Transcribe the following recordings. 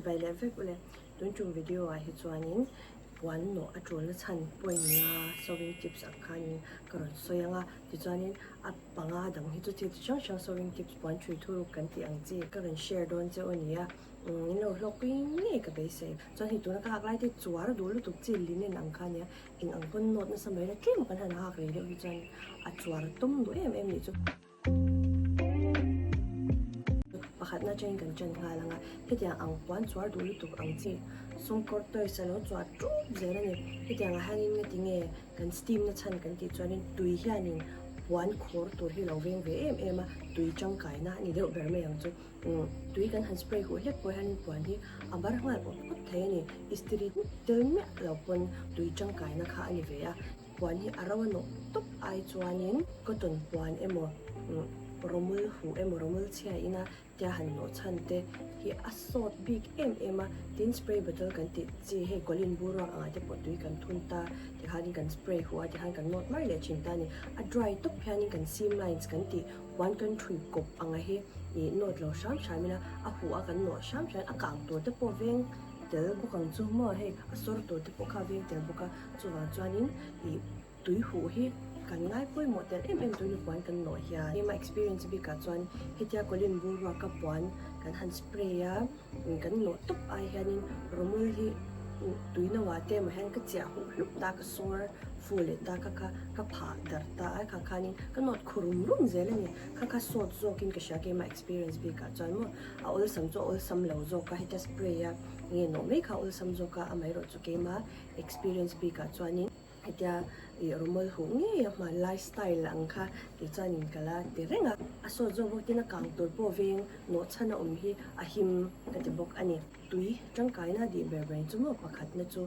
Chibai leh vek ule, tun tum video ah hi chuanin puan nawh a tulna chhan point nga sewing tips ang khanin ka rawn sawi ang a, tichuanin a panga dang hi chu thil chi hrang hrang sewing tips puan thui thuruk kan tih ang chi ka rawn share dawn che u nia, min lo hlawkpui ngei ka beisei. Chuan hei tuna ka hak lai te chuar duh lutuk chi linen ang kha nia, eng ang pawn nawt nasa mai la tlem kan han hak rei deuh hi chuan a chuar tawm duh em em nih chu. Pakhatna atangin kan ṭan nghal ang a, hetiang ang puan chuar duh lutuk ang chi sawngkawr toys a lo chuar ṭup zel a ni. Hetiang ah hianin ngati nge kan steam na chhan kan tih chuanin tui hianin puan khawr tur hi lo veng ve em em a, tui tangkaina a ni deuh ber mai ang chu. Tui kan han spray huh hlek pawh hianin puan hi a bar nghal awp awp thei a ni. Istiri tel miah lo pawn tui tangkaina kha a ni ve a. Puan hi a ro a nawh tawp ai chuanin cotton puan emaw rawmul huh emaw rawmul chhia ina tia han nawh chhan te hi a sawt bik em em a, tin spray bottle kan tih chi hei colin bur ruak angah te pawh tui kan thun ta tikhanin kan spray huh a tikhan kan nawt mar leh thin ta a ni. A dry tawp hianin kan seam lines kan tih puan kan thui kawp anga hi ih nawt lo hram hram ila a huh a kan nawh hram hram a kang tur te pawh veng tel bawk ang chu maw hei a sawr tur te pawh kha veng tel bawk a. Chuvang chuanin ih tui huh hi kan ngai pawimawh tel em em tui puan kan nawh hian. Keimah experience bikah chuan hetia Colin boruaka puan kan han spray a, kan nawh tawp ai hianin rawmul hi tui no ah te emaw hian ka chiah huh hlup ta ka sawr fu leh ta kha kha ka phah darh ta a kha khanin ka nawt khu rum rum zel a ni. Kha kha sawt zawkin ka hria keimah experience bikah chuan maw a awlsam chu a awlsam lo zawk a hetia spray a nge nawh mai kha a awlsam zawk a amaherawhchu chu keimah Experience bikah chuanin hetia ih rawmawl huh ngei a hmanlai style ang kha tih chuanin ka la ti reng a, a sawt zawk bawk tin a kang tur pawh veng nawh chhan a awm hi a him ka ti bawk a ni. Tui tangkaina dih ber ber chu maw pakhatna chu.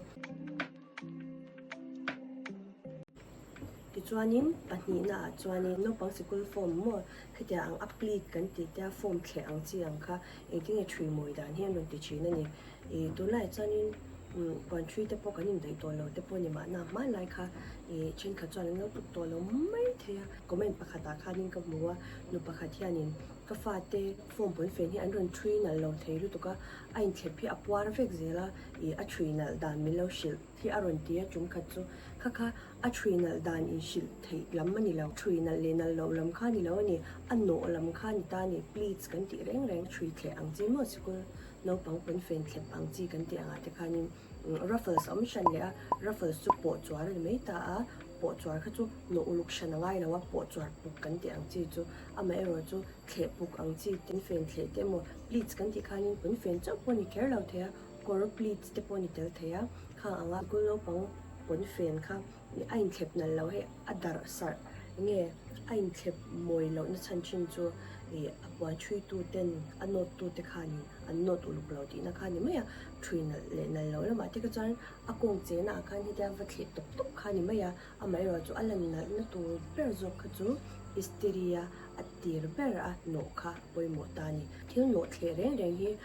Tichuanin pahnihna ah chuanin naupang sikul form maw khatiang ang a pleat kan tih te a form thleh ang chi ang kha engtin nge thui mawi dan hi an rawn ti thin a ni. Ih tunlaiah chuanin umm puan thui te pawh kan indaih tawh lo te pawh a ni mahna hmanlai kha ih thenkhat chuan an lo tuk tawh lo mai thei a. Comment pakhatah khanin ka hmu a, nu pakhat hianin ka fate form pawn fen hi an rawn thui nalh lo thei lutuk a, a inthlep hi a puar vek zel a, ih a thui nalh dan min lo hrilh hi a rawn ti a tum khat chu kha kha a thui nalh dan inhrilh theih lam a ni lo, thui nalh leh nalh loh lam kha a ni lo a ni, a nawh lam kha a ni ta a ni, pleats kan tih reng reng thui thleh ang chi maw sikul naupang pawn fen thlep ang chi kan tih angah te khanin ruffles a awm hran leh a, ruffles chu pawh chuar a ni mai ta a, pawh chuar kha chu nawh uluk hran a ngai lo a, pawh chuar puk kan tih ang chi chu amaherawh chu thleh puk ang chi pawn fen thleh te emaw pleats kan tih khanin pawn fen chauh pawh a ni kher lo thei a, kawr pleats te pawh a ni tel thei a, khang anga sikul naupang pawn fen kha a inthlep nalh loh hei a darh sarh nge a inthlep mawi loh na chhan thin chu ih a puan thui tu ten a nawt tu te khanin an nawt uluk lo tihna kha a ni mai a, thui nalh leh nalh loh lamah te kha chuan a kawng chena ah khan hetia va thleh tawp tawp kha a ni mai a, amaherawh chu a lan nalh na tur ber zawk kha chu istiri a a tir ber a nawh kha a pawimawh ta a ni. Thil nawh thleh reng reng hi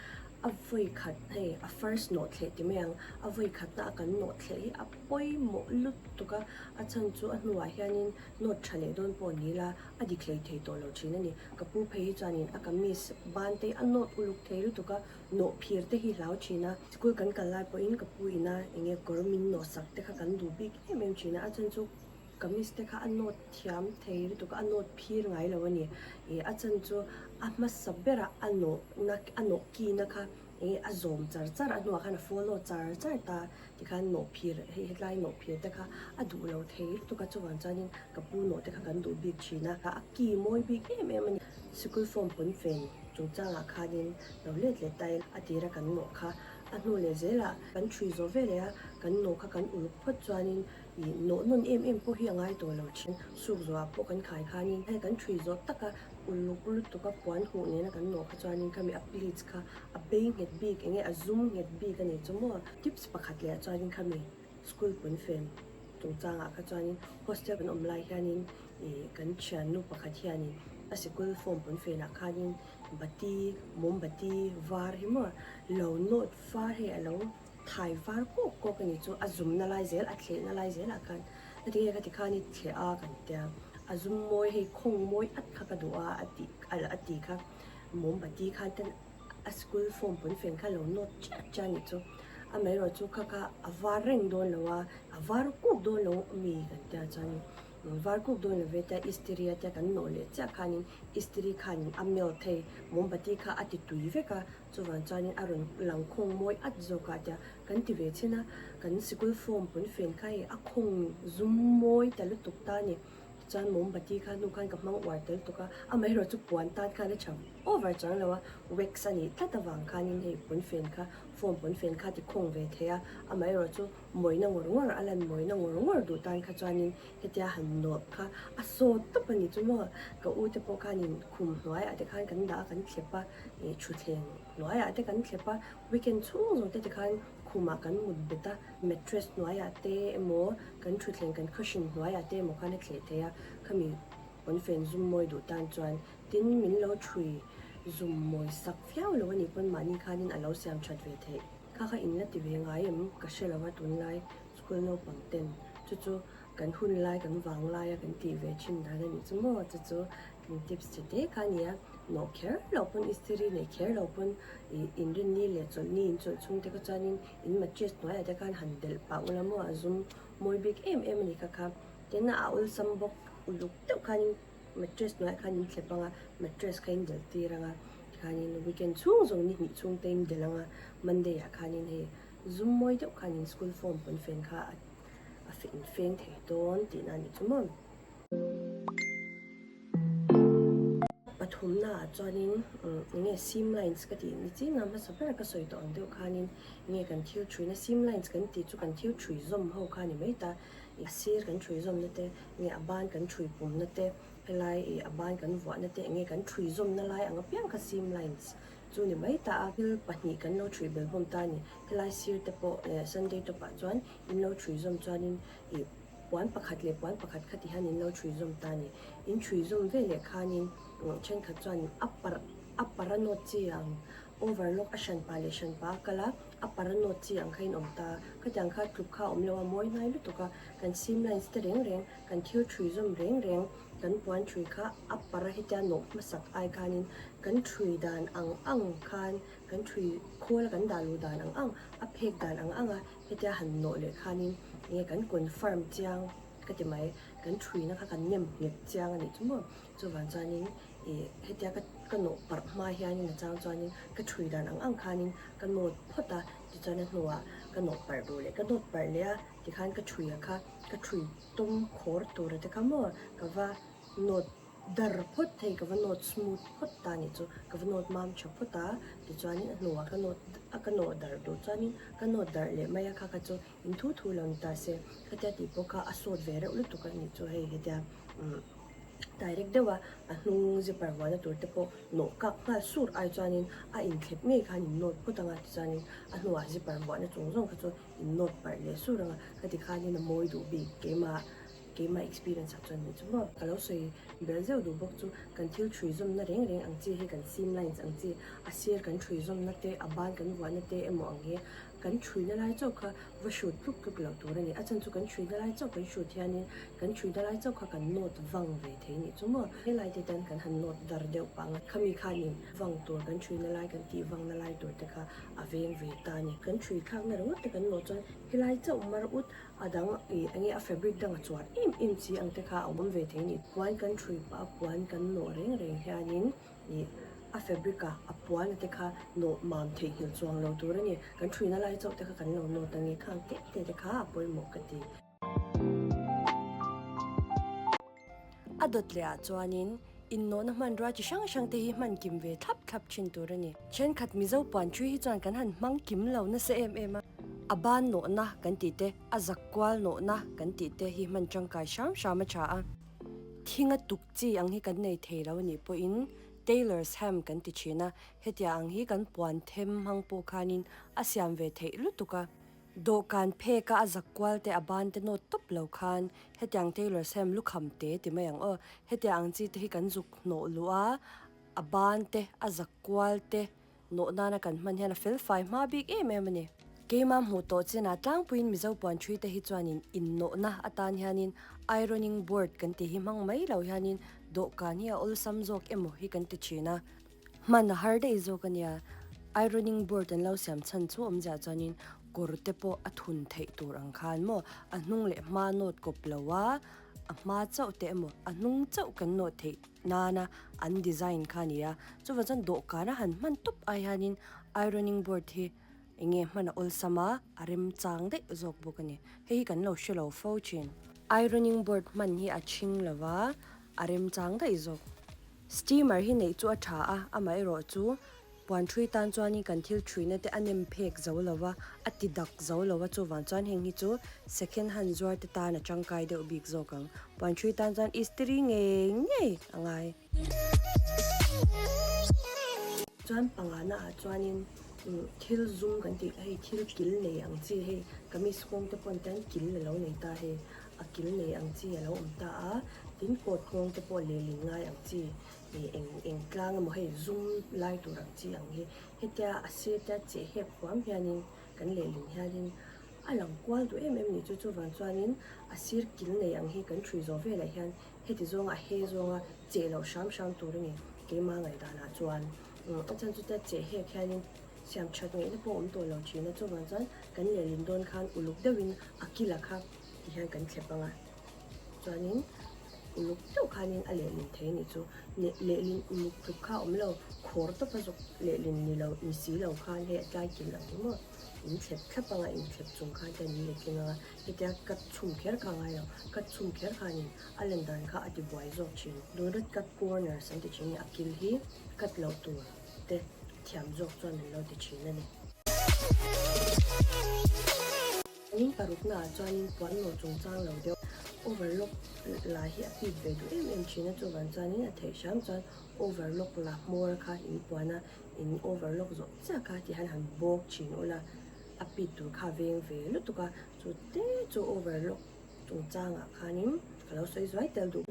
a vawi khat hei a first nawh thleh ti mai ang, a vawi khatna a kan nawh thleh hi a pawimawh lutuk a, a chhan chu a hnuah hianin nawt tha leh dawn pawh ni ila a dik hlei thei tawh lo thin a ni. Ka pu phei hi chuanin a kamis ban te a nawt uluk thei lutuk a, nawh phir te hi hlau thin a. School kan kal lai pawhin ka pu ina eng nge kawr min nawh sak te kha kan duh bik em em thin a, a chhan chu kamis te kha a nawt thiam thei lutuk a, a nawt phir ngai lo a ni. Ih a chhan chu a hmasa berah a nawhna a nawh kina kha eng nge a zawm char char a hnuah khan a follow char char ta tikhan nawh phir hei hetlai nawh phir te kha a duh lo thei lutuk a chuvang chuanin ka pu nawh te kha kan duh bik thin a, a ki mawi bik em em a ni. Sikul form pawn fen chungchangah khanin lo let leh ta ila a tira kan nawh kha a hnu leh zelah kan thui zawh ve leh a kan nawh kha kan uluk phawt chuanin ih nawh nawn em em pawh hi a ngai tawh lo thin. Suk zawhah pawh kan khai khanin hei kan thui zawh taka uluk lutuk a puan huh nena kan nawh kha chuanin khami a pleats kha a bei nghet bik eng nge a zum nghet bik a ni chu maw. Tips pakhat leh ah chuanin khami school pawn fen chungchangah kha chuanin hostel kan awm lai hianin ih kan thiannu pakhat hianin a sikul form pawn fenah khanin bati mawmbati var hi maw lo nawt var hei a lo Thai var kawk kawk a ni chu a zumna lai zel a thlehna lai zelah khan heti nge ka ti khan i thleh a kan tia a zum mawi hei khawng mawi at kha ka duh a a tih a ti kha mawmbati khan ten. a school form pawnfen kha lo nawt chiah chiah a nih chu. Amaherawhchu kha kha a var reng dawn lo a, a var kuk dawn lo ami kan tia chuanin var kuk dawn lo ve tia istiri a tia kan nawh leh chiah khanin istiri khanin a melt hei mombati kha a ti tui vek a, chuvang chuanin a rawn lang khawng mawi at zawk a tia kan ti ve chhin a, kan sikul form pawnfen kha hei a khawng zum mawi ta lutuk ta a ni. Chuan mombati kha hnu khan ka hmang uar tel tuk a, amaherawh chu puan tan khan a tha over chuang lo a, wax a nih tlat avang khanin hei pawnfen kha form pawnfen kha ti khawng ve thei a, amaherawh chu mawina ngawr ngawr a lan mawina ngawr ngawr duh tan kha chuanin hetia han nawt kha a sawt tawp a ni chu maw, ka u te pawh khanin khum hnuaiah te khan kan dah a kan thlep a, ih thutthleng hnuaiah te kan thlep a, weekend chhung zawng te tikhan khumah kan mut bet a, mattress hnuaiah te emaw kan thutthleng kan cushion hnuaiah te emaw khan a thleh thei a, khami pawnfen zum mawi duh tan chuan tin min lo thui zum mawi sak viau lo a nih pawn mahni khanin a lo siam that ve theih. Kha kha in la ti ve ngai em ka hre lo a tunlai school naupang ten chu chu kan hun lai kan vang lai a kan tih ve thin dan a nih chu maw chu chu kan tips che te kha a ni a, nawh kher loh pawn istiri neih kher loh pawn ih inrinni leh chawlhni in chawlh chhung te kha chuanin in mattress hnuaiah te khan han delh pah ula maw a zum mawi bik em em a ni kha kha tin a awlsam bawk uluk deuh khanin mattress hnuaiah khan in thlep ang a mattress kha in delh tir ang a tikhanin weekend chhung zawng ni hnih chhung te in delh ang a monday ah khanin hei zum mawi deuh khanin school form pawnfen kha a in feng thei dawn tihna a nih chu maw. Pathumna ah chuanin enge seam lines ka tih ni chin a hmasa ber ka sawi tawh ang deuh khanin enge kan thil thuina seam lines kan tih chu kan thil thui zawm ho kha a ni mai ta a sir kan thui zawmna te enge a ban kan thui pumna te helai ih a ban kan vuahna te enge kan thui zawmna lai ang apiang kha seam lines chu ni mai ta a thil pahnih kan lo thui bel bawm ta a ni helai sir te pawh eh sunday top ah chuan in lo thui zawm chuanin ih Puan pakhat leh puan pakhat kha ti hian in lo chhui zawm ta a ni. In chhui zawm ve leh khanin thenkhat chuan a parh a parh a nawt chi ang overlock a hranpa leh hranpa a kal a, a parh a nawt chi ang kha in awm ta. Khatiang kha tluk kha a awm lo a, mawi hnai lutuk a, kan seam lines te reng reng, kan thil chhui zawm reng reng, kan puan chhui kha a parh a hetia nawh hmasak ai khanin kan chhui dan ang ang khan kan chhui khawl a kan dah luh dan ang ang, a phek dan ang ang a Hetia han nawh leh khanin enge kan confirm chiang ka ti mai, kan thuina kha kan nem nghet chiang a nih chu maw. Chuvang chuanin ih hetia ka ka nawh parh hma hianin a chang chuanin ka thui dan ang ang khanin ka nawt phawt a, tichuan a hnuah ka nawh parh duh leh ka nawt parh leh a, tikhan ka thuia kha ka thui tawm khawr tura te kha maw ka va nawt Dar phawt thei ka va nawt smooth phawt ta nih chu, ka va nawt mam tha phawt a, tichuanin a hnuah ka nawt a ka nawh darh duh chuanin ka nawt darh leh mai a kha kha chu in thu thu lo ni ta se, khatia tih pawh kha a sawt ve reuh lutuk a nih chu hei hetia umm direct deuh a a hnung zipper vuahna tur te pawh nawh kak nghal sur ai chuanin a inthlep ngei khan in nawt phawt ang a tichuanin a hnuah zipper vuahna chung zawng kha chu in nawt parh leh sur ang a khati khanin a mawi duh bik keimah. Keimah experience ah chuan nih chu maw. Ka lo sawi bel zeuh duh bawk chu kan thil thui zawmna reng reng ang chi hi kan seam lines ang chi a sir kan thui zawmna te a ban kan vuahna te emaw ang hi kan thuina lai chauh kha va hrut tluk tluk loh tur a ni. A chhan chu kan thuina lai chauh kan hrut hianin kan thuina lai chauh kha kan nawt vang ve thei nih chu maw. Helai te tan kan han nawt dar deuh pah ang a khami khanin vang tur kan thuina lai kan tih vangna lai tur te kha a veng ve ta a ni. Kan thui thlakna ringawt te kan nawh chuan helai chauh mar ut A dang ih enge a fabric dang a chuar em em chi ang te kha a awm ve thei a ni. Puan kan thui pah a puan kan nawh reng reng hianin ih a fabric a a puan a te kha nawh mam theihnghilh chuang lo tur a ni. Kan thuina lai chauh te kha kan lo nawt ang e khang tep te te kha a pawimawh ka ti. A dawt leh ah chuanin innawhna hmanrua chi hrang hrang te hi hman kim ve thlap thlap thin tur a ni. Thenkhat Mizo puan thui hi chuan kan han hmang kim lo nasa em em a, a ban nawhna kan tih te, a zak kual nawhna kan tih te hi hman tangkai hram hram a tha a. Thinga tuk chi ang hi kan nei thei lo a nih pawhin Tailor's Ham kan ti thin a, hetia ang hi kan puan them hmang pawh khanin a siam ve theih lutuk a. Dawhkan phek a a zak kual te a ban te nawt tawp lo khan hetiang Taylor's hem lukham te ti mai ang aw. Hetiang ang chi te hi kan zuk hnawh luh a, a ban te a zak kual te nawh nana kan hman hian a fel fai hma bik em em a ni. Keimah hmuh tawh chinah tlangpuiin Mizo puan thui te hi chuanin innawhna atan hianin ironing board kan tih hi hmang mai lo hianin dawhkan hi a awlsam zawk emaw hi kan ti thin a. Hman a har daih zawk a nia. Ironing board an lo siam chhan chu awmzia chuanin kawr te pawh a thun theih tur ang khan maw a hnung leh hma nawt kawp lo a, a hma chauh te emaw a hnung chauh kan nawt theih nana an design kha a ni a, chuvang chuan dawhkana han hman tawp ai hianin ironing board hi eng nge hman a awlsam a, a remchang daih zawk bawk a ni. Hei hi kan lo hre lo fo thin. Ironing board hman hi a chhing lo va, a remchang daih zawk. Steamer hi neih chu a tha a, amaherawh chu puan thui tan chuanin kan thil thuina te a nem phek zo lo va, a ti dak zo lo va, chuvang chuan heng hi chu second hand zuar te tan a tangkai deuh bik zawk ang. Puan thui tan chuan istiri ngei ngei a ngai. Chuan pangana ah chuanin thil zum kan tih hei thil kil nei ang chi hei kamis kawng te pawn te hian kil a lo nei ta hei a kil nei ang chi a lo awm ta a, tin coat nghawng te pawh lehlin ngai ang chi ih eng eng tlang emaw hei zum lai tur ang chi ang hi hetia a sir te a cheh hep huam hianin kan lehlin hianin a lang kual duh em em ni chu chuvang chuanin a sir kil nei ang hi kan ṭhui zawh velah hian heti zawnga a he zawnga cheh loh hram hram tur a ni keimah ngaihdanah chuan a chhan chu tia cheh hek hianin siam that ngaihna pawh a awm tawh lo thin a chuvang chuan kan lehlin dawn khan uluk deuhin a kila kha ti hian kan thlep ang a chuanin uluk deuh khanin a lehlin thei a nih chu lehlin uluk tluk kha a awm lo khawr tawpa zawk lehlin ni lo ni si lo khan hei a tlai kil ang hi maw in thlep thlap ang a in thlep chung khan hian in letling ang a hetia cut chhum kher kha a ngai lo cut chhum kher khanin a lan dan kha a ti buai zawk thin do not cut corners an ti thin a ni a kil hi cut loh tur te thiam zawk chuan an lo ti thin a ni. Ning parukna ah chuanin puan nawh chungchang lo deuh overlock la hi a pit ve duh em em thin a, chuvang chuanin a theih hram chuan overlock la hmawr kha in puan a, in overlock zawh chiah kha ti hian han bawk thin ula a pit tur kha a veng ve lutuk a, chu te chu overlock chungchangah khanin ka lo sawi zuai tel duh.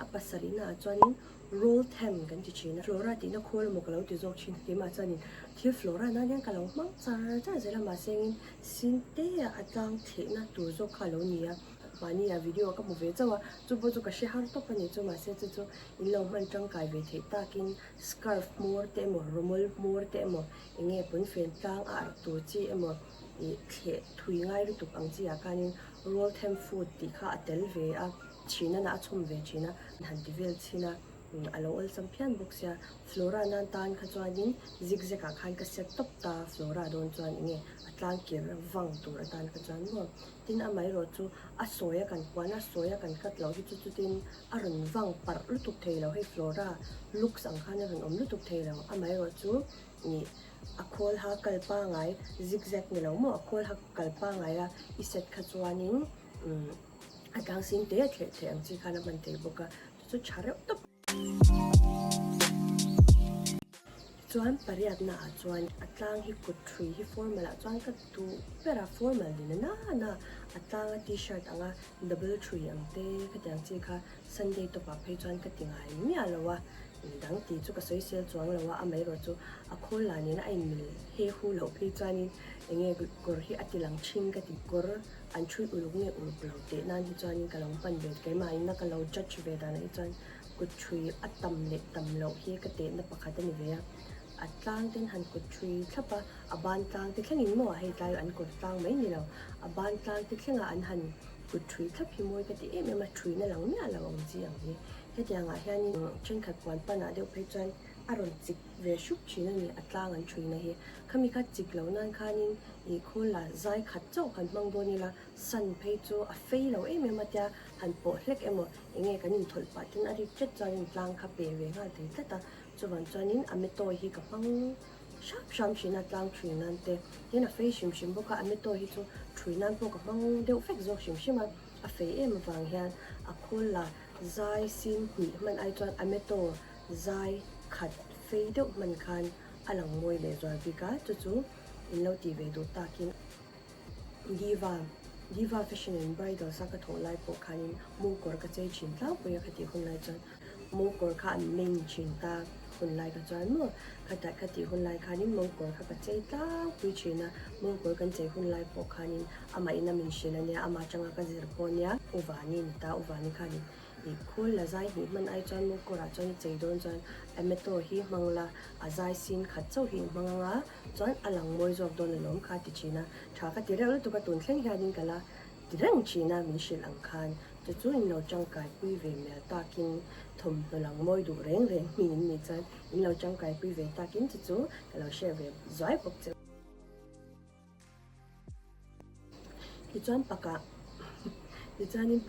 A pasarihna ah chuanin Roll them kan ti thin a, Flora tihna khawl emaw ka lo ti zawk thin keimah chuanin thil Flora nan hian ka lo hmang char char zel a mahse engin sin te ah a tlang thlehna tur zawk kha a lo ni a, mahni ah video ka hmu ve chauh a, chu pawh chu ka hre har tawp a ni chu mahse chu chu in lo hman tangkai ve theih takin scarf hmawr te emaw rawmawl hmawr te emaw eng nge pawnfen tlang a arh tur chi emaw ih thleh thui ngai lutuk ang chi ah khanin roll them food tih kha a tel ve a. Chhina na a chhawm ve thin a, an han ti vel chhin a, a lo awlsam phian bawk sia, Flora nan tan kha chuanin zig zag ah khan ka set tawp ta, Flora dawn chuan enge a tlang kir vang tur atan kha chuan maw, tin amaherawh chu a sawi a kan puan a sawi a kan cut loh hi chu chutin a rawn vang parh lutuk thei lo, hei Flora looks ang khan a rawn awm lutuk thei lo, amaherawh chu ih a khawl ha kal pangai zig zag ni lo maw a khawl ha kal pangai a i set kha chuanin umm. A tlang sin te a thleh theih ang chi khan a hman thei bawk a, chu chu tha reuh tawp. Tichuan pariatna ah chuan a tlang hi kut thui hi formal ah chuan ka duh ber a, formal ni na na a tlang a t-shirt anga double thui ang te khatiang chi kha Sunday tawp ah phei chuan ka ti ngai miah lo a, midang tih chu ka sawi sel chuang lo a, amaherawh chu a khawl lah nena a inmil he hu loh phei chuanin enge kawr hi a ti lang thin ka ti kawr. An thui uluk nge uluk lo tih nan hi chuanin ka lo hman ve keimah in a ka lo judge ve danah hi chuan kut thui a tam leh tam loh hi ka tehna pakhat a ni ve a, a tlang ten han kut thui thlap a, a ban tlang te thlengin maw hei tlai an kut tlang mai ni lo, a ban tlang te thlenga an han kut thui thlap hi mawi ka ti em em a, thuina lang miah lo ang chi ang hi. Hetiangah hianin thenkhat puan panah deuh phei chuan a rawn chik ve hrup thin a ni a tlang an thuina hi. Khami kha chik loh nan khanin ih khawl la zai khat chauh han hmang dawn ila san phei chu a fei lo em em a tia han pawh hlek emaw enge kan inthawlh pah ten a rik tet chuanin tlang kha pe ve nghal thei tlat a, chuvang chuanin a metawi hi ka hmang hram hram thin a tlang thui nan te tin a fei hrim hrim bawk a, a metawi hi chu thui nan pawh ka hmang deuh vek zawk hrim hrim a, a fei em avang hian a khawl la zai sin hnih hman ai chuan a metaw zai khat fei deuh hman khan a lang mawi leh zual bik a, chu chu in lo tih ve duh takin Diva, Diva Fashion and Bridals a ka thawh lai pawh khanin mo kawr ka chei thin tlangpui a ka tih hun lai chuan mo kawr kha an main thin ta hun lai kha chuan maw khatah ka tih hun lai khanin mo kawr kha ka chei tlangpui thin a, mo kawr kan chei hun lai pawh khanin amah in a min hrilh a nia, amah atanga ka zir pawh nia Uvani ni ta, Uvani khanin. Ih khawl la zai hnih hman ai chuan maw kawrah chuan i chei dawn chuan amato hi hmang la, a zai sin khat chauh hi i hmang ang a, chuan a lang mawi zawk dawn alawm kha ti thin a. Tha ka ti reuh lutuk a, tun thleng hianin ka la ti reng thin a min hrilh ang khan. Chu chu in lo tangkaipui ve mial takin thawmhnaw lang mawi duh reng reng mi in nih chuan in lo tangkaipui ve takin chu chu ka lo share ve zuai bawk che. Tichuan pakah tichuanin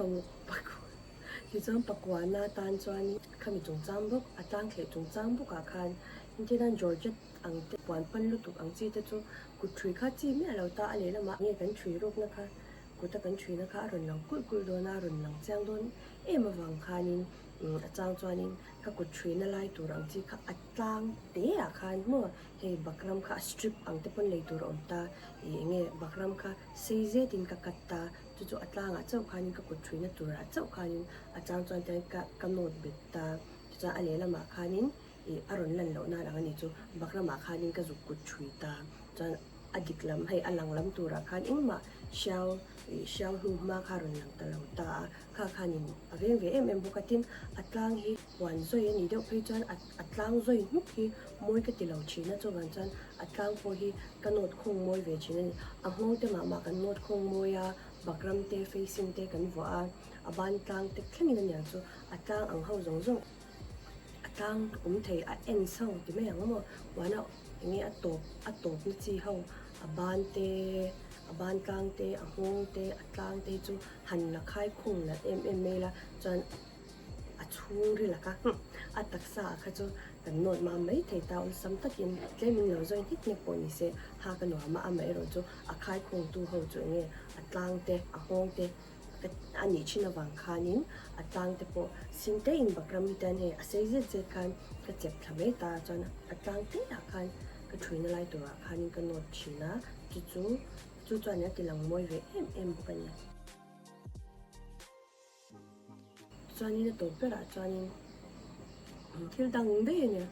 tichuan pakuana atan chuan khami chungchang bawk a tlang thleh chungchang bawkah khan engtin Georgette ang te puan pan lutuk ang chi te chu kut ṭhui kha chi miah lo ta a lehlamah nge kan ṭhui rukna kha kuta kan ṭhuina kha a rawn lang kulh kulh dawn a a rawn lang chiang dawn em avang khanin a chang chuanin ka kut ṭhuina lai tur ang chi kha a tlang te ah khan maw Hei bakram kha a strip ang te pawn lei tur a awm ta, ih enge bakram kha sei zetin ka cut ta, chu chu a tlangah chauh khanin ka kut thuina turah chauh khanin a chang chuan tiang ka ka nawt bet ta, tichuan a lehlamah khanin ih a rawn lan loh nan ang a ni chu bakramah khanin ka zuk kut thui ta, chuan a dik lam hei a lang lam turah khan engmah hriau ih hriau hnu hma kha a rawn lang ta lo ta a, kha khanin a veng ve em em bawk a, tin a tlang hi huan zawi a nih deuh phei chuan a a tlang zawi hnuk hi mawi ka ti lo thin a, chuvang chuan a tlang pawh hi ka nawt khawng mawi ve thin a ni. A nghawng te mah mah kan nawt khawng mawi a, bakram te, facing te kan vuah a, a ban tlang te thlengin a niang chu a tlang ang ho zawng zawng a tlang awm thei a en chho ti mai ang maw, puan a eng nge a tawp a tawp na chi ho a ban te, a ban tlang te, a nghawng te, a tlang te hi chu han la khai khung nalh em em mai la chuan a chhungril a kha a taksa ah kha chu kan nawt mam mai thei ta awlsam takin tlemin lo zawi hnek hnek pawh ni se ha ka nuam a amaherawh chu a khaikhawng tu ho chu enge a tlang te a nghawng te a nih thin avang khanin a tlang te pawh sin te in bakram hi ten hei a sei zet zet khan ka chep thla mai ta chuan a tlang te ah khan ka thuina lai turah khanin ka nawt thin a chu chu chu chuan a ti lang mawi ve em em bawk a ni. Chuanin a tawp berah chuanin thil dang daih a nia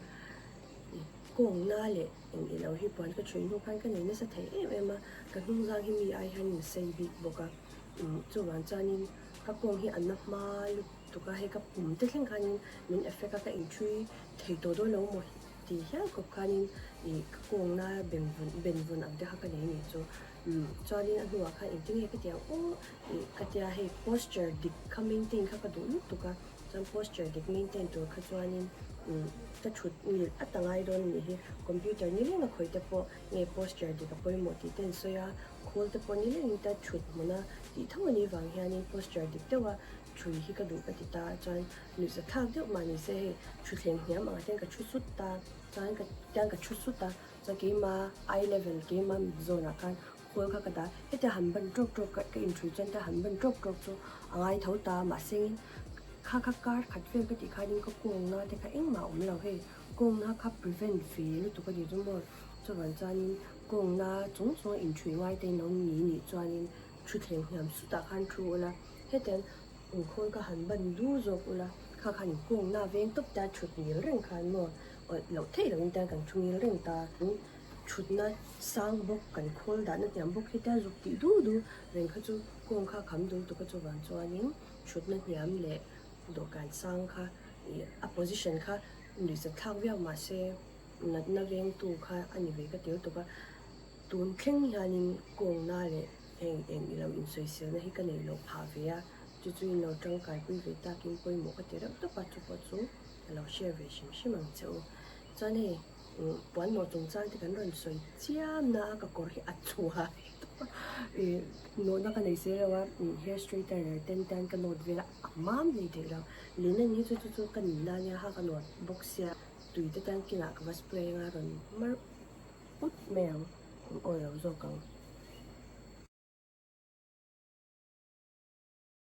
kawngna leh eng ilo hi puan ka ṭhuih hnu khan ka nei nasa thei em em a, ka hnung zang hi mi ai hian min sei bik bawk a, chuvang chuanin ka kawng hi a na hma lutuk a, hei ka pum te thleng khanin min affect a, ka inṭhui thei tawh dawn lo maw tih hial khawp khanin ih ka kawngna benvun benvun ang te kha ka nei anih chu. Chuanin a hnuah khan engtin nge ka ti ang aw ih ka tia hei posture dik kha maintain kha ka duh lutuk a, chuan posture dik maintain tur kha chuanin ka thut ngilh a ta ngai dawn anih hi, computer ni lenga khawih te pawh nge posture dik a pawimawh tih te an sawi a, khawl te pawh ni lengin ta thut hmun a tih tho anih vang hianin posture dik deuh a thui hi ka duh ka ti ta, chuan nuihza thlak deuh mah ni se hei thutthleng hniam angah hian ka thu sut ta, chuan ka tiang ka thu sut a. Chuan keima eye level keima mit zawnah khan khawl kha ka dah hetia han ban tawk tawk ka ka inṭhui chuan hetia han ban tawk tawk chu a ngai tho ta mahse kha kha kar khat vel ka tih khanin ka kawngna te kha engmah a awm lo hei kawngna kha prevent ve lutuk a ni chu maw chuvang chuanin kawngna chung chunga inṭhui ngai te in lo ni nih chuanin thutthleng hniam sutah khan thu ula hetiang inkhawl kha han ban du zawk ula kha khan kawngna veng tawp ta thut ngil reng khan maw. Awih loh theih lohin te kan thu ngil reng ta. Thutna sang bawk kan khawl dahna hniam bawk hi te zuk tih du du reng kha chu kawng kha kham dul tuk a chuvang chuanin thutna hniam leh dawhkan sang kha ih a position kha nuihzat thlak viau mahse natna vengtu kha a ni ve ka ti lutuk a. Tun thleng hianin kawngna leh heng eng ilo insawiselna hi ka neih loh phah ve a, chu chu in lo tangkaipui ve takin pawimawh ka ti reuh tawp a, chu pawh chu. Ka lo share ve hrim hrim ang che u. Chuan hei puan nawh chungchang te kan rawn sawi chiam na a ka kawr hi a chhuah tawp a. Ih nawhna ka nei si lo a hair straightener ten ten ka nawt vel a a mam hlei theih lo. Lin ani chu chu chu ka nihna ania ha ka nawt bawk sia tui te tan kinah ka va spray anga rawn mar ut mai ang. Awi lo zawk ang.